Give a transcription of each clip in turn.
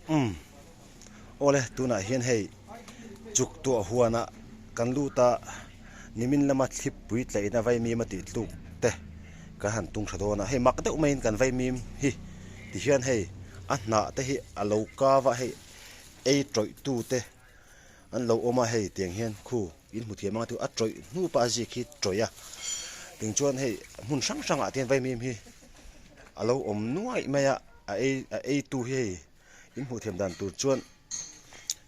Umm awle tunah hian hei chuk tuah huanah kan lut a nimin lama thlipui tlaihna vaimim a tih tluk te kan han tung tha dawn a hei mak deuh maiin kan vaimim hi tihian hei a hnah te hi a lo kau a hei ei tawih tu te an lo awm a hei tiang hian khu in hmu thiam anga chu a tawih hnu pah a zik hi tawih a tiang chuan hei hmun hrang hrangah te hian vaimim hi a lo awm nuaih mai a a ei a ei tu hi hei in hmuh thiam dan tur chuan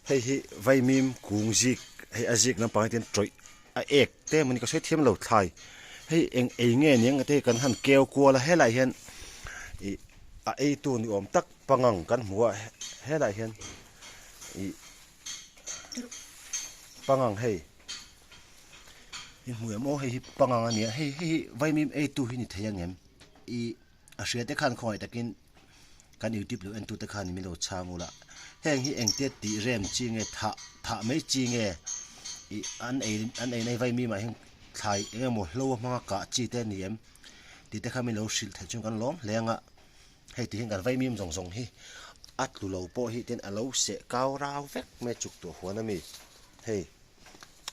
hei hi vaimim kung zik hei a zik lampang ah hian tawih a ek te emawni ka sawi thiam lo thlai hei eng ei nge niang te kan han keu kual a helaiah hian ih a ei tu ni awm tak pangang kan hmu a helaiah hian ih pangang hei i hmu em aw hei hi pangang a ni a hei hei hi vaimim ei tu hi ni thei ang em ih a hria te khan khawngaih takin kan youtube lo en tu te khan min lo chhang ula heng hi engtia tih rem chi nge thah thah mai chi nge ih an ei an ei na vaimim ah hian thlai eng emaw hlo a hmanga kah chi te a ni em tih te kha min lo hrilh theih chuan kan lawm hle ang a. Hei ti hian kan vaimim zawng zawng hi a tlu lo pawh hi tin a lo seh kau rau vek mai a chuk tawh huan a mi. Hei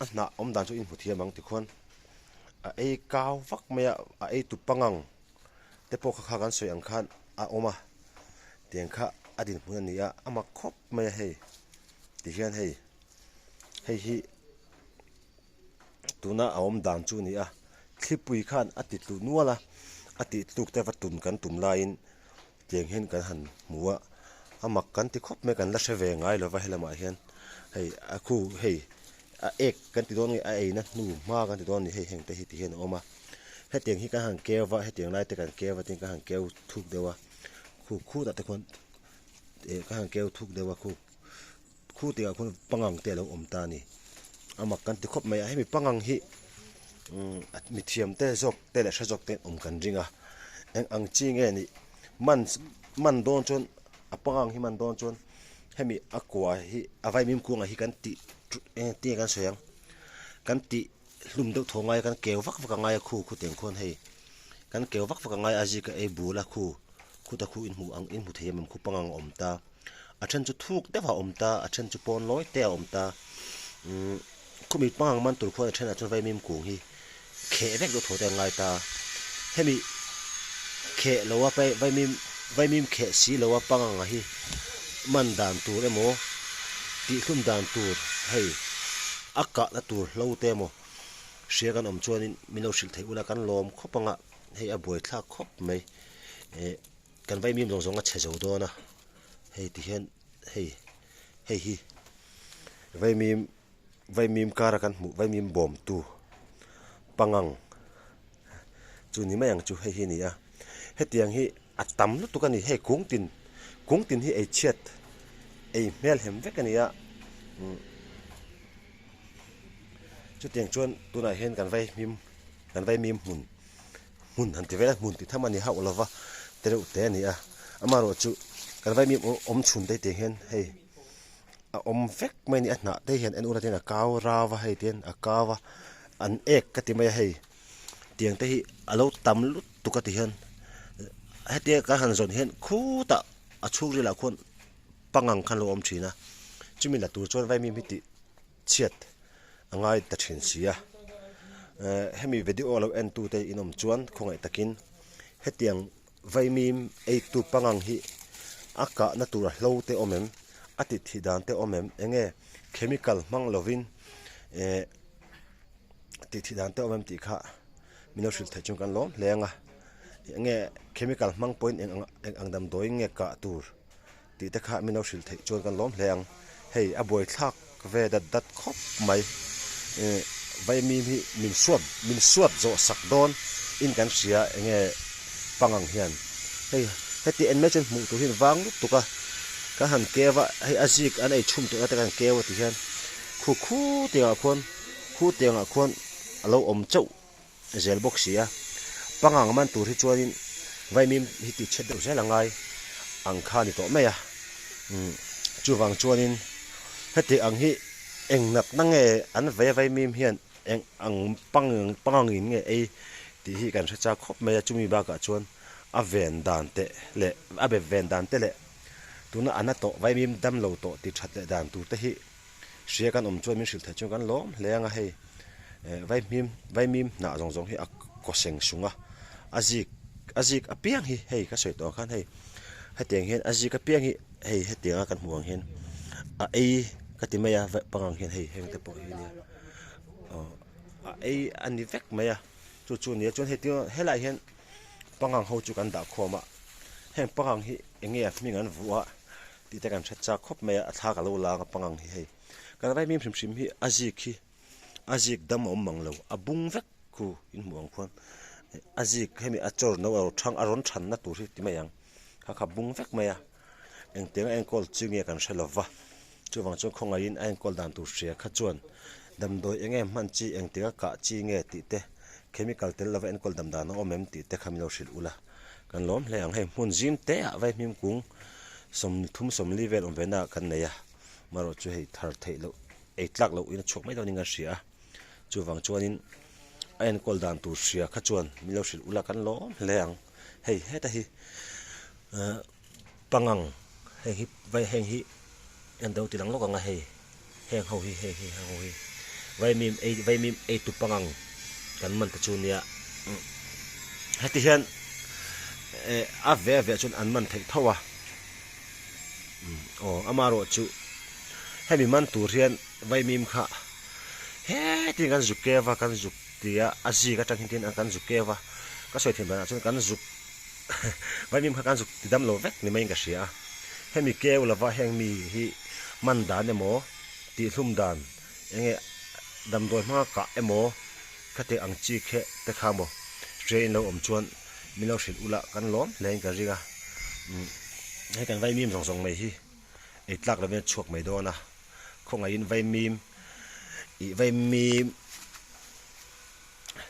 a hnah awm dan chu in hmu thiam ang tikhuan a ei kau vak mai a, a ei tu pangang te pawh kha kha kan sawi ang khan a awm a tiang kha a dinhmun a ni a, a mak khawp mai a hei ti hian hei hei hi. Tuna a awm dan chu a ni a, thlipui khan a ti tlu nual a, a tih tluk te va tum kan tum laiin tiang hian kan han hmu a, a mak kan ti khawp mai kan la hre ve ngai lova helamah hian hei a khu hei a ek kan ti dawn nge a eina hnu hma kan ti dawn a ni hei heng te hi ti hian a awm a, hetiang hi kan han keu va hetiang lai te kan keu va tin kan han keu thuk deuh a khu khutah te khuan eh kan han keu thuk deuh a khu. Khu tihah khuan pangang te a lo awm ta a ni. A mak kan ti khawp mai a, hemi pangang hi umm mithiam te zawk te leh hre zawk te awm kan ring a, eng ang chi nge nih man man dawn chuan a pangang hi man dawn chuan hemi a kua hi a vaimim kuangah hi kan tih eng tinge kan sawi ang kan tih hlum deuh thaw ngai a kan keu vak vak a ngai a khu khu tiang khuan hei kan keu vak vak a ngai a zika ei bul a khu khuta khu in hmuh ang in hmu thei em em khu pangang a awm ta. A then chu thuk deuh a awm ta a then chu pawn lawi te a awm ta umm khumi pangang man tur khuan a thenah chuan vaimim kung hi kheh vek deuh thaw te an ngai ta hemi kheh lo a vaimim vaimim kheh si lo a pangang hi man dan tur emaw tihhlum dan tur hei a kahna tur hlo te emaw hria kan awm chuanin min lo hrilh theih ula kan lawm khawp ang a hei a buaithlak khawp mai eh. Kan vaimim zawng zawng a chhe zo dawn a, hei ti hian hei hei hi vaimim vaimim kara kan hmuh vaimim bawm tu pangang chu ni mai ang chu hei hi a ni a, hetiang hi a tam lutuk a ni hei kung tin kung tin hi ei chhiat ei hmel hem vek a ni a umm chutiang chuan tunah hian kan vaimim kan vaimim hmun. Hmun han ti vel a, hmun ti tham a ni hauh lova te reuh te a ni a, amaherawhchu kan vaimim awm chhun te tih hian hei a awm vek mai a ni a hnah te hian en ula tin a kau rau a hei tihian a kau a an ek ka ti mai a hei tiang te hi a lo tam lutuk a ti hian hetia kan han zawn hian khutah a chhungril ah khuan pangang khan a lo awm thin a chumi la tur chuan vaimim hi tih chhiat a ngai ta thin si a eh hemi video lo en tu te in awm chuan khawngaih takin hetiang vaimim ei tu pangang hi a kahna tur a hlo te awm em a ti thih dan te awm em enge chemical hmang lovin eh tih thih dan te awm em tih kha min lo hrilh theih chuan kan lawm hle ang a enge chemical hmang pawhin eng ang eng ang damdawi nge kah tur. Tih te kha min lo hrilh theih chuan kan lawm hle ang. Hei a buaithlak ve dat dat khawp mai. Ih Vaimim hi min suat min suat zawh sak dawn in kan hria enge pangang hian. Hei heti en mai chuan hmuh tur hian vang lutuk a. Kan han keu a hei a zik an ei chhum tawh na te kan keu a ti hian khu khu tiangah khuan khu tiangah khuan a lo awm chauh. zel bawk si a, pangang man tur hi chuanin vaimim hi tih chhet deuh zel a ngai ang kha a ni tawh mai a, umm chuvang chuanin heti ang hi eng natna nge an vei a vaimim hian eng ang pang pangangin nge ei tih hi kan hre chak khawp mai a, chumi bakah chuan a ven dan te leh a be ven dan te leh. Tuna a na tawh vaimim dam lo tawh ti that leh dan tur te hi hria kan awm chuan min hrilh theih chuan kan lawm hle ang a hei vaimim vaimim hnah zawng zawng hi a kaw seng sung a a zik a zik apiang hi hei ka sawi tawh ang khan hei hetiang hian a zik apiang hi hei hetiang a kan hmuh ang hian a ei ka ti mai a pangang hian hei heng te pawh hi nia aw a ei a ni vek mai a chu chu a ni a chuan hei helaiah hian pangang ho chu kan dah khawm a heng pangang hi eng nge a hming an vuah a tih te kan hre chak khawp mai a a thla ka lo lang a pangang hi hei kan vaimim hrim hrim hi a zik hi a zik dam a awm mang lo a bung vek khu in hmuh ang khuan a zik hemi a chawr no a rawn a rawn than na tur hi ti mai ang kha kha bung vek mai a engtiang a enkawl chu nge kan hre lova chuvang chuan khawngaihin a enkawl dan tur hria kha chuan damdawi eng nge hman chi engtiang a kah chi nge tih te chemical tel lova enkawl dam dan a awm em tih te kha min lo hrilh ula kan lawm hle ang hei hmun zim te ah vaihmim kung sawmthum sawmli vel awm ve na ah kan nei a marawh chu hei thar theih loh ei tlak loh in a chhuak mai dawn in kan hria a chuvang chuanin a enkawl dan tur hria kha chuan min lo hrilh ula kan lawm hle ang hei heta hi ahh pangang heng hi vai heng hi en deuh ti lang lawk ang a hei heng ho hi heng hi heng ho hi vaimim ei vaimim ei tu pangang kan man te chu nia heti hian eh a ve a ve chuan an man theih tho a aw amaherawh chu hemi man tur hian vaimim kha hetin kan zuk keu a kan zuk ti a a zik atang hian tin kan zuk keu a ka sawi thiam danah chuan kan zuk vaimim kha kan zuk ti dam lo vek ni maiin ka hria a hemi keu lova heng mi hi man dan emaw tihhlum dan enge damdawi hmanga kah emaw khati ang chi khe te kha maw hria in lo awm chuan min lo hrilh ula kan lawm hle in ka ring a hei kan vaimim zawng zawng mai hi ei tlak lovin a chhuak mai dawn a khawngaihin vaimim ih vaimim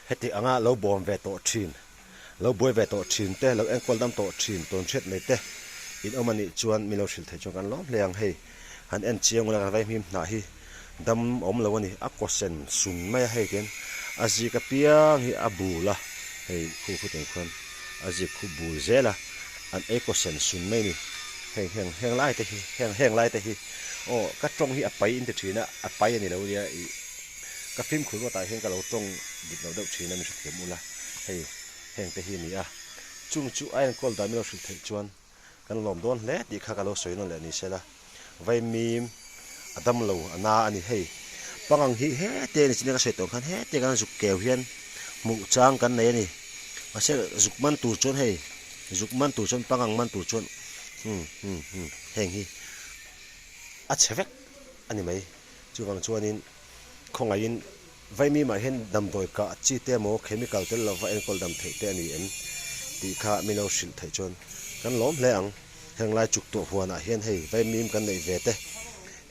heti anga lo bawm ve tawh thin lo buai ve tawh thin te lo enkawl dam tawh thin tawn hriat mai te in awm anih chuan min lo hrilh theih chuan kan lawm hle ang hei han en chiang ula kan vaimim hnah hi dam awm lo a ni a kaw sen sun mai a hei tian a zik apiang hi a bul a hei khu khu teng khuan a zik khu bul zel a an ei kaw sen sun mai a ni heng heng heng lai te hi heng heng lai te hi aw ka tawng hi a pai in ti thin a a pai a ni lo nia ih ka fimkhur ruatah hian ka lo tawng dik lo deuh thin a mi hrethiam ula hei heng te hi a ni a chung chu a enkawl dan min lo hrilh theih chuan Kan lawm dawn hle tih kha ka lo sawi nawn leh ni sela, Vaimim a dam lo a na a ni hei. Pangang hi hete ni chin a ka sawi tawh khan hete kan zuk keu hian hmuh chang kan nei a ni. Mahse zuk man tur chuan hei zuk man tur chuan pangang man tur chuan hmm hmm hmm heng hi a chhe vek a ni mai. Chuvang chuanin khawngaihin Vaimimah hian damdawi kah chi te emaw chemical tel lova enkawl dam theih te a ni em tih kha min lo hrilh theih chuan kan lawm hle ang. Heng lai chuk tuah huanah hian hei vaimim kan neih ve te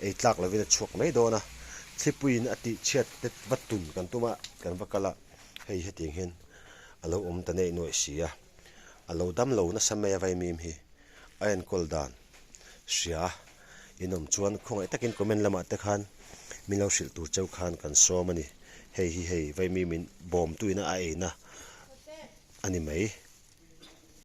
ei tlak lovin a chhuak mai dawn a, thlipuiin a tih chhiat te va tun kan tum a, kan va kal a, hei hetiang hian a lo awm ta neih nuaih si a, a lo dam lo nasa mai a vaimim hi a enkawl dan hria in awm chuan khawngaih takin comment lamah te khan min lo hrilh tur cheu khan kan sawm a ni. Hei hi hei vaimi min bawm tuina a eina a ni mai.